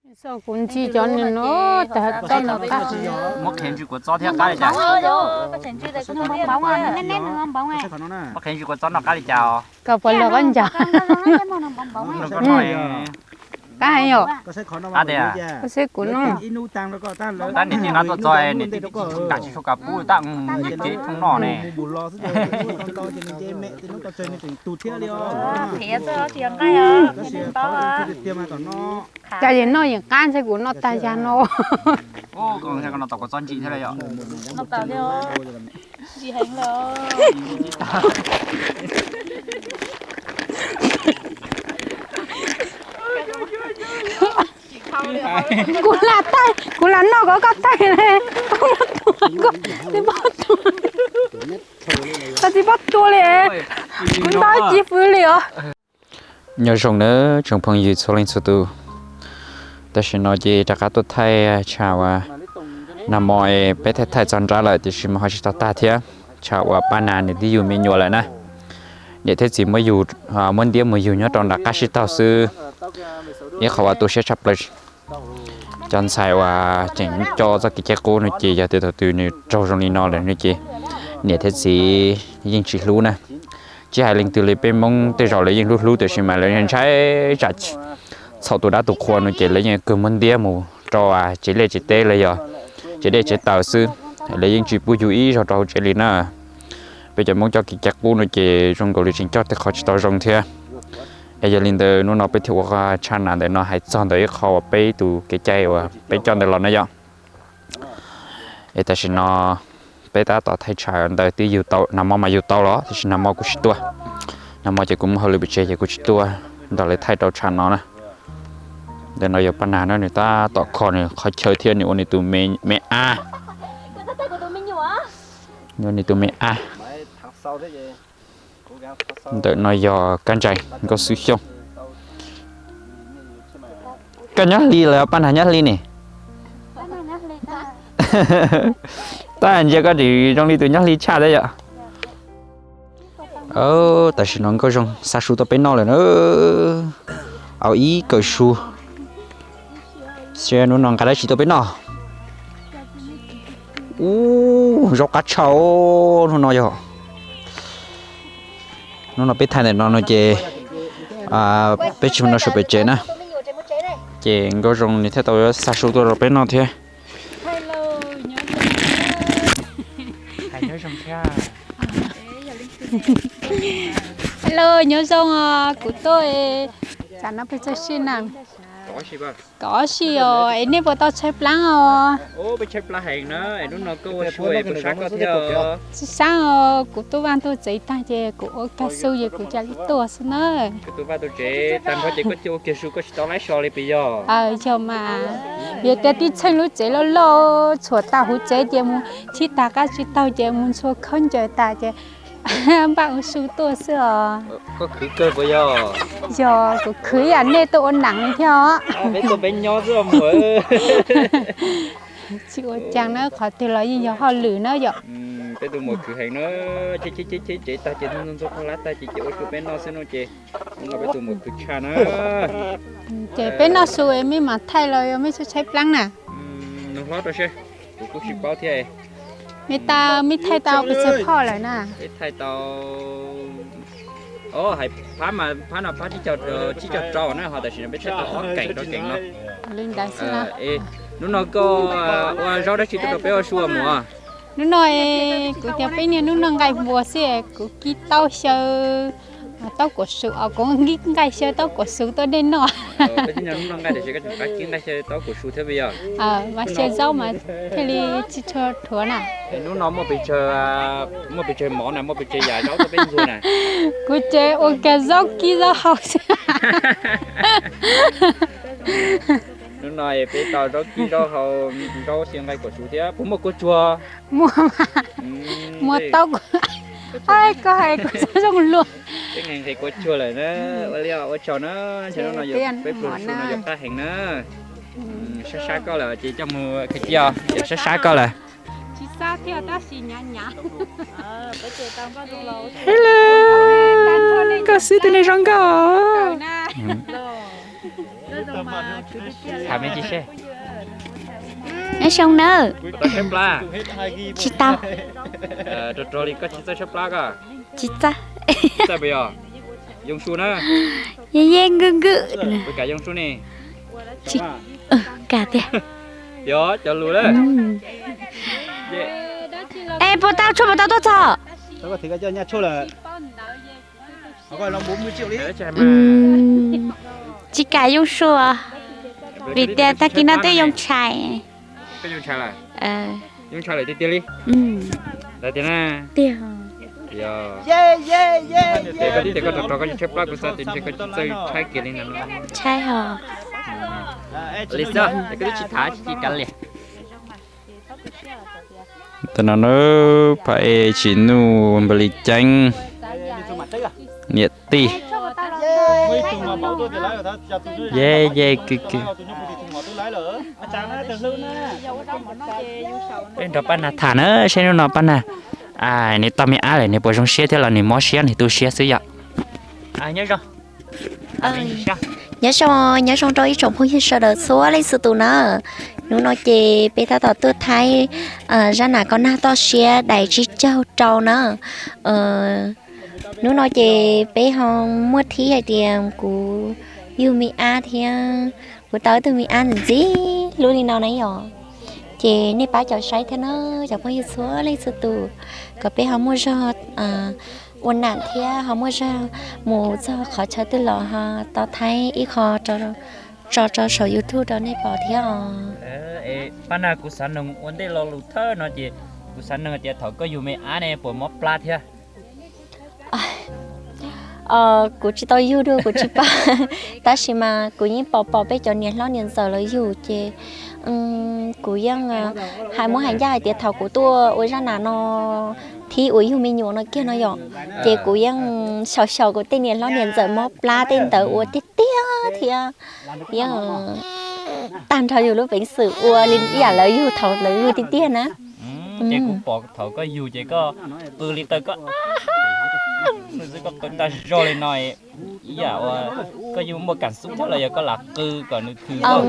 Kuv ntsis cov no tas txob no qab. Muab qhia ntsis kuv txob thiab qab li cas? Muab qhia ntsis kuv txob no qab li cas os? Koj puas los koj ncaws? Qab heev yom. Qab tiag. Koj saib kuv no. Tab niam tij qab tuaj txog niam tij tsis kam tsis tshua kam pub tab nyiam cev thooj noj ne. Cas yog noj yeej qab ntshe kuv noj tag yag no. Koj no tau kuv txob ntsim thiab yom. Kuv lam taij, kuv lam noj kom koj taij li, koj muab tua, koj tsis paub tua, koj tsis paub tua li, kuv ntaus ci fwv li os. Nyob zoo nawb tsoom phooj ywg txhua leej txhua tus. Tam sim no ces rov qab tuaj thaij tshav uas nag hmo peb thaij thaij txog nrab lawm tiam sis mas ho tsis tau tag thiab. Tshav uas Paj Nas nws twb yug me nyuam lawm na. Niam thiab txiv muab yug, muab ntiab mus yug nyob rau nram qab sib taug xwb. Ib qho uas tu siab tshaj plaws. Cov ntxhais uas tseem coj txoj kev cai qub no ces yog tias thaum twg nws raug zoo li no lawm no ces niam thiab txiv yeej tsis hlub na. Tsis hais leej twg li, peb Hmoob tej zaum lawv yeej hlub hlub tiam sis mas lawv ntshai tsam txhaum tus dab tus qhua no ces lawv yeej kawg muab ntiab mus rau tsev liaj tsev teb los yog tsev dej tsev taws xwb. Lawv yeej tsis pub yug ib zaug rau hauv tsev li na. Peb cov Hmoob coj kev cai qub no ces zoo nkaus li tseem coj tej qhov tsis tau zoo thiab. Es yog li ntawd hnub no peb thiaj ua tshaj nas ntawm no hais txog ntawm ib qho uas peb tus kev cai uas peb coj ntawd los na yom. Es tam sim no peb tab tom thaij tshav ntawd twb yug tau, nag hmo mas yug tau los tiam sis nag hmo kuv tsis tuaj. Nag hmo ces kuv muaj hauj lwm pem tsev ces kuv tsis tuaj nrog lawv thaij rau tshav no na. Ntawm no yog Paj Nas na, nws tab tom kho nws qhov chaw thiab nws ua nws tus me, me ab. Nws ua nws tus me ab. Ntawm no yog Kab Ntsais Nkauj Xwb Xyooj. Koj nyob hli los Paj Nas nyob hli ne? Tab ntsia koj tseem zoo li tus nyob hli tshaj thiab yom. Tam sim no Nkauj Zoo xa su tuaj peb noj lawm na. Au ib kawm su. Saib hnub no nqa dab tsi tuaj peb noj. Ub, zaub qab tshaj hnub no yog. Hnub no peb thaij ntawm no no ces peb tsis mus noj su pem tsev na. Ces Nkauj Zoo nws thiaj tau xa su tuaj rau peb noj thiab. Hello, nyob zoo os, kuv tuaj, tsam no peb txog sij na. Kaum ob sij os, es nej puas tau tshaib plab os? Tsis saib os, kuv tuaj vaj tuaj tsev tag ces kuv ua kag su ces kuv cia li tuaj xwb na. Yog mas, yog tias tib txheej lub tsev loj loj tshuam tag huv tsev ces mus txhib tag qab tsis taug ces mus ntxhua khaub ncaws tas ces npaj ua su tuaj xwb os. Yog, kuv khwv ib yam nej tuaj ua nam li thiab os. Tsis ua cas na, qhov twg los yeej yog hauj lwm na yom. Peb tus muam khwv heev na, cheb cheb cheb tsev tag ces ntxhua ntxhua khaub hlab tag ces cia ua su peb noj xwb no ces, no peb tus muam khwv tshaj na. Ces peb noj su es mej mam thaij los yog mej tshaib tshaib plab na? Nug hlob rau seb, kuv kuj tsis paub thiab. Mej tau, mej thaij tau pes tsawg phoj lawm na? Peb thaij tau, o, hais phab mas phab no phab tsib caug, tsib caug rau na, ho tam sim no peb thaij tau ob keem rau keem no. Li ntawd xwb na. Hnub no koj ua zaub dab tsi tuaj rau peb ua su muam? Hnub no kuv tias peb niag hnub no nqaij npuas xwb, kuv kib taub xyaw taub kuam su os, kuv kib nqaij xyaw taub kuam su tuaj nej noj. Kib nqaij xyaw taub kuam su thiab yog? Mas xyaw zaub mas thiaj li tsis tshua dhuav na. Hnub no muaj pes tsawg, muaj pes tsawg mov na, muaj pes tsawg yam zaub tuaj peb ntxuag na? Kuv ces ua kiag zaub kib zaub hau xwb. Hnub no peb tau zaub kib zaub hau, zaub xyaw nqaij kuam su thiab. Puas muaj kuab tsuag? Muaj, muaj taub. Koj hais kuv zoo luag. Peb nqhis nqhis kuab tsuag lawm na. Ua li ua tsaug na, hnub no peb pluag su no yuav qab heev na. Sab sab koj lawm ces coj mus khaws cia, sab sab koj lawm. Hello, nkauj xwb tus neeg zoo nkauj. Tham me ntsis seb. Nyob zoo nawb. Tsis tau. Rau rau li koj tsis txawj tshaib plab ko. Tsis txawj. Txawj puas yog? Yoo su na. Ye ye nkw nkw. Puas kam yoo su ne? Kam tiag. Yog cov lus na. Es puas tau tshuaj puas tau tuaj txog? Tsis kam yoo su, vim tias tag kis no twb yoo tshais. Tiag. Koj tias koj rov rov koj tsis tshaib plab, kuv xav tias ntshe koj tsis txawj tshaib kiag li no. Tshaib hos. Li xwb, koj twb tsis tham tsis kam li. Tam no na, Phaj Ej Tsim Nuj, Npawg Lis Ceeb, niam tij. Ye ye kw kw. Peb nrog Paj Nag tham na, seb hnub no Paj Nag, nws tau me ab lawm nws puas zoo siab thiab los nws mob siab nws tu siab xwb yom. Nyob zoo, nyob zoo rau ib tsoom phooj ywg sawv daws txhua leej txhua tus na. Hnub no ces peb tab tom tuaj thaij zaj nam koj nag toj siab daim tsib caug rau na. Hnub no ces peb ho muaj thib hais tias kuv yug me ab thiab kuv tau ib tug me ab ntxim hlub li no na yom. Ces nej pab cov saib thiab na, cov phooj ywg txhua leej txhua tus, kom peb ho muaj zog ua nam thiab ho muaj zog mus txog qhov chaw twg los ho tau thaij ib qho tso rau saum YouTube rau nej pom thiab os. Paj Nag, kuv xav noog ua ntej lo lus thawj no ces kuv xav noog tias thaum koj yug me ab ne puas mob plab thiab? Kuv tsis tau yug dua kuv tsis paub, tab sis mas kuv yeej pom pom peb cov niam hlob niam ntxawm lawv yug ces kuv yeej hais muab hais ncaj hais tias thaum kuv tuaj ua zaj nam no thib uas yug me nyuam no kiag no yom, ces kuv yeej xyaum xyaum kuv tej niam hlob niam ntxawm mob plab tej ntawd ua tiag tiag thiab yeej tag nrho yus lub peev xwm ua li ib yam lawv yug thaum lawv yug tiag tiag na. Ces kuv pom thaum koj yug ces koj qw li qw koj xwb, koj qw tag zog li no, ib yam uas koj yeej muaj kam xub thiab los yog koj lam qw kom nws thwm?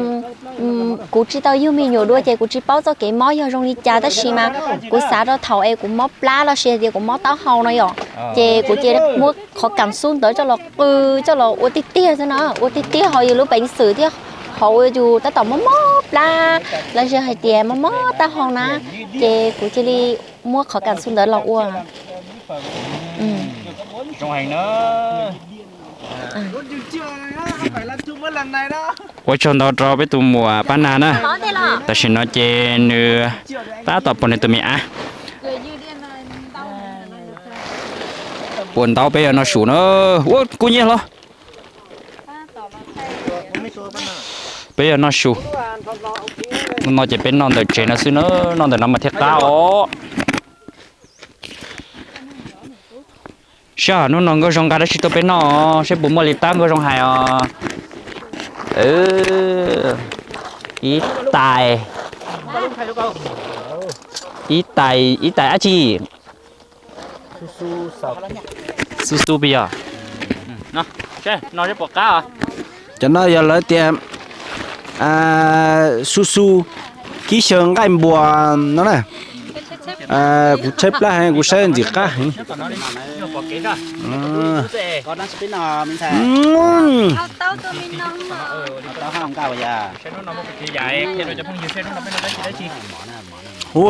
Kuv tsis tau yug me nyuam dua ces kuv tsis paub txoj kev mob yog zoo li cas, tab sis mas kuv xav rau thaum es kuv mob plab los sis hais tias kuv mob taub hau no yom, ces kuv cia muab qhov kam xub ntawd coj los qw, coj los ua tiag tiag xwb na, ua tiag tiag hauv yus lub peev xwm thiab hauv yus tab tom mob mob plab los sis hais tias mob mob taub hau na, ces kuv cia li muab qhov kam xub ntawd los ua. Ua tsaug ntau rau peb tus muam Paj Nag na. Tam sim no ces nws tab tom pom nws tus me ab. Puas ntau peb yuav noj su na. Ua kuv nyiam hlo. Peb yuav noj su. Hnub no ces peb noj ntawm tsev no xwb na, noj ntawm no mas thiaj qab os. Saib hnub no Nkauj Zoo nqa dab tsi tuaj peb noj, seb puas muaj li tab Nkauj Zoo hais os. Ib tais, ib tais, ib tais dab tsi? Xu xu pis yog. Cov no yog lawv tias xu xu kib xyaw nqaij npua no na. Kuv tshaib plab heev, kuv saib ntxim qab heev. Hu,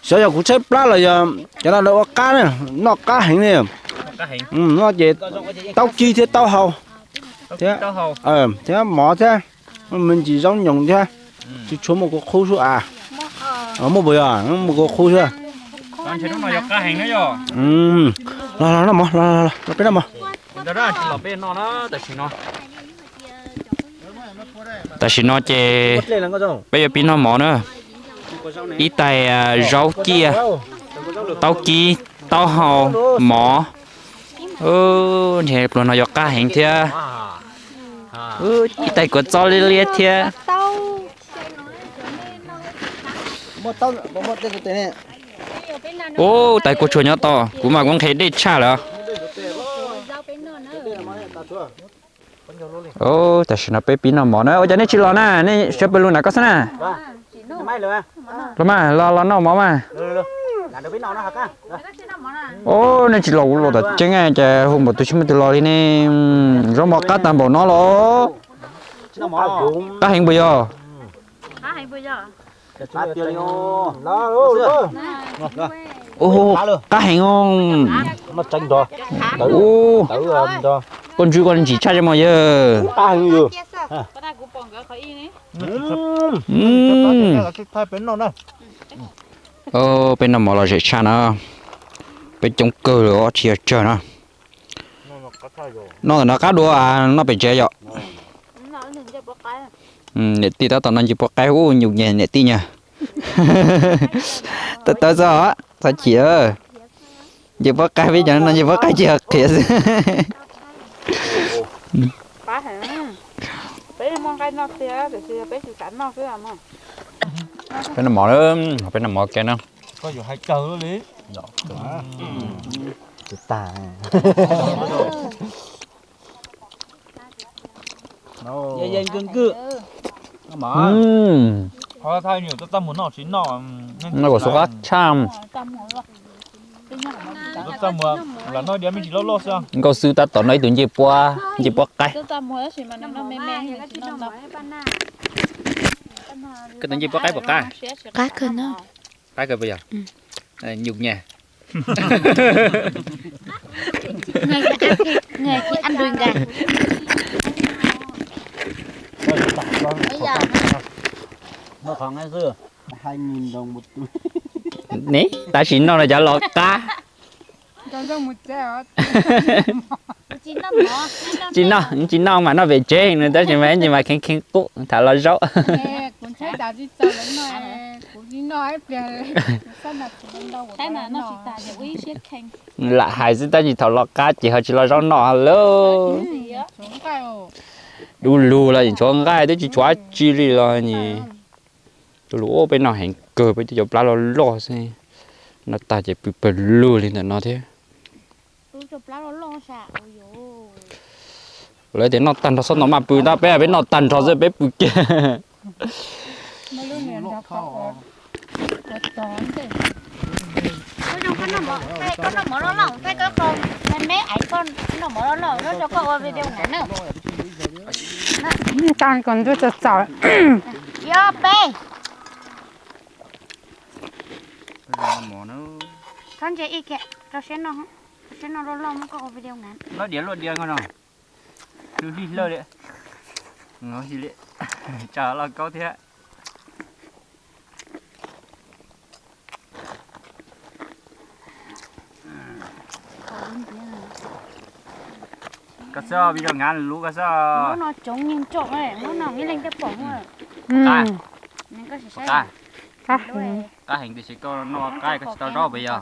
xyov yog kuv tshaib plab los yog cov no lawv ua qab na, noj qab heev li. No ces taub kib thiab taub hau thiab, thiab mov thiab, me ntsis zaub nyoos thiab, tsis tshua muaj kua qhub sub as. Muaj puas yog muaj kua qhub sub? Los los noj mov, los peb noj mov. Tam sim no ces peb yuav pib noj mov na. Ib tais zaub ciaj, taub kib, taub hau, mov. Ntshe pluas no yuav qab heev thiab. Ib tais kua txob liab liab thiab. Ub, tais kua tshuam nyob tod, kuv mas kuv nqhis dej tshaj lawm. Tam sim no peb pib noj mov na, ua cas nej tsis los na, nej sawv pawg lug nram koj xwb na. Los mas, los los noj mov mas. Os, nej tsis los, kuv los tom tseeb ces hu npaum tus tsis muaj tus los li ne. Zaub mov qab tag npaum no los. Qab heev puas yog? Qab heev. Koj ntswj koj ntsim tshaj tsis mas yawg. Peb noj mov los zem tshaj na. Peb coob kawg li os, tsis yog tsawg na. Noj ntawm no qab dua, noj pem tsev yom. Niam tij tab tom noj ncej puab qaib, ub, nyuj nyeg niam tij nyag. Tawv tawv txog, txhob chim. Ncej puab qaib, peb cov noj ncej puab qaib ces qhiav xwb. Peb noj mov, peb noj mov ke na. Noj kom xub qab tshaj. Nkauj Xwb tab tom noj ib tug ncej puab, ncej puab qaib. Koj tus ncej puab qaib puas qab? Qab kawg no. Qab kawg puas yog? Nyuj nyeg. Ne, tab sis noj no cov los qab. Tsis noj, tsis noj mas noj pem tsev no, tab sis mas ib ntsis mas kheev kheev qub tham los zaub. Lam hais xwb tab sis thaum los qab ces ho tsis los zaub noj lauj. Du lug los tshuav nqaij twb tsis tshuav dab tsi li los nis. Du lug, peb noj heev kawg, peb cov plab loj loj xwb. Noj tag ces pw pawg lug li ntawm no thiab. Lawv tias noj tag nrho txhob noj maj pw ntag, peb peb noj tag nrho xwb peb pw kiag. Tag kom ntuj tsaus tsaus. Yog peb. Txhob ntsia ib kiag, rau siab noj, rau siab noj loj loj muab koj ua video na. Loj diav luaj diav nkaus no. Hlwb hli hlawj li. Tsa loj kaub thiab. Koj xwb, video nkav lub koj xwb. Lub no coob nyeej tsoom, lub no ib leeg thiaj pom. Qab heev tiam sis koj noj qab koj tsis tau zaub puas yog?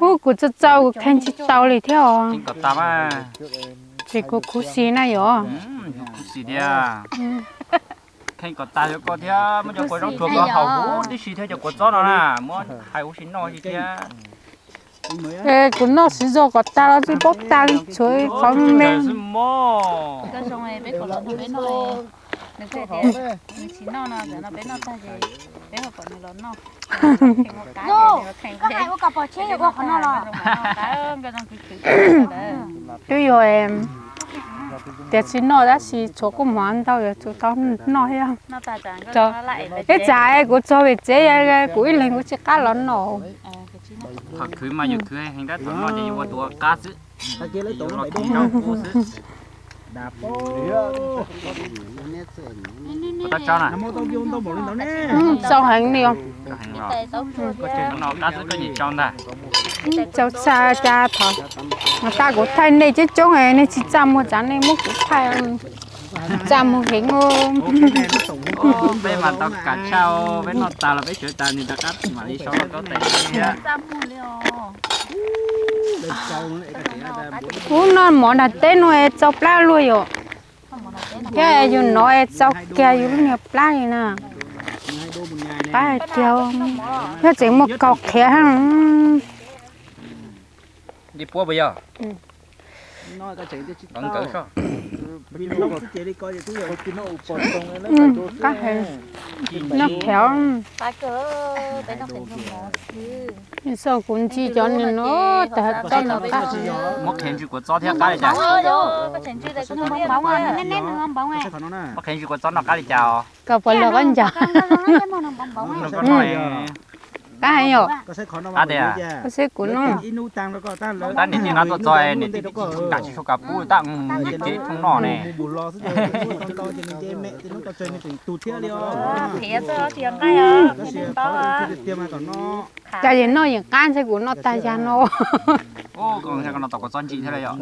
Ub, kuv txaus txaus kuv kheej tsis tau li thiab os. Kheej kom tas mas. Ces kuv khuv xim na yom. Khuv xim tiag. Kheej kom tas yog koj thiab, muab cov kua zaub rhuav kom haum huv tib si thiab cov kua txob no na, muab hais huv si noj si thiab. Kuv noj siv zog kom tas los tsis paub tas li, tshuav qhov me me xwb mog. Twb yog tias tsis noj tab sis tshuav kuj mov ntau yuav tsum tau noj thiab. Ib tsam kuv txog pem tsev kuv ib leeg kuv tsis qab los noj. Thaum khwv mas yus khwv heev tab tom no ces yus ua tus ua qab xwb. Yus los khwv zaub qub xwb. Txaus heev li os. Txaus heev los. Koj tsis no qab xwb koj nyiam tsaus ntag. Txaus tshaj cas thaum no tas kuv thaij nej coob coob nej tsis txaj muag, tsam nej muab kuv thaij txaj muag heev. Peb mas tau kam tshaj, peb noj tas los peb sawv tas nws rov qab mam li sau loj kaub tes thiab. Ub, noj mov nram teb no es txaus plab luaj yom. Thiab yus nov es txaus kiag yus lub niag plab li na. Qab hais tiag, thiab tseem muaj kaus qhiav. Ncej puab puas yog? Nkawd nkawd soj. Qab heev, noj khev. Xoj kuv ntsis cov nws no tas toj no qab heev. Muab qhia ntsis kua txob thiab qab li cas? Muab qhia ntsis kua txob noj qab li cas os? Koj puas los koj ncav? Qab heev yom? Qab tiag. Koj saib kuv no. Tab niam tij nqa tuaj txog niam tij twb tsis kam tsis tshua kam pub tab nyias kev thooj noj ne. Cas yog noj yeej qab ntshe kuv noj tag yag no. Koj no tau kua txob ntsim thiab los yom?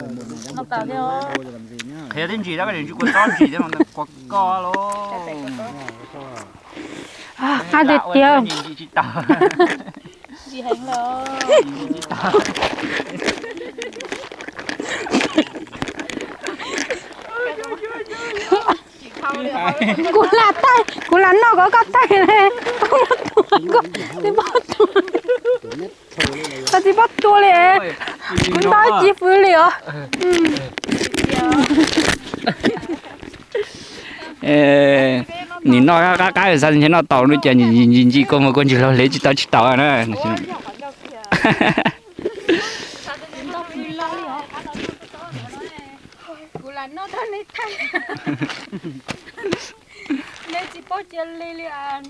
Qhia twb ntsim tab koj tsis ntsim kua txob ntsim thiab mas kua koj los. Qab tiag tiag. Kuv lam taij, kuv lam noj kom koj taij li. Koj txiv pob tua, koj txiv pob tua li. Kuv ntaus ci fwv li os. Nim no qab qab xav ntshe noj tau no ces ntsis ntsis kua muag kua ntsis laug hliv tsis tau tsis tau na. Kuv lam noj tag nej thaij, nej tsis paub cia li li as.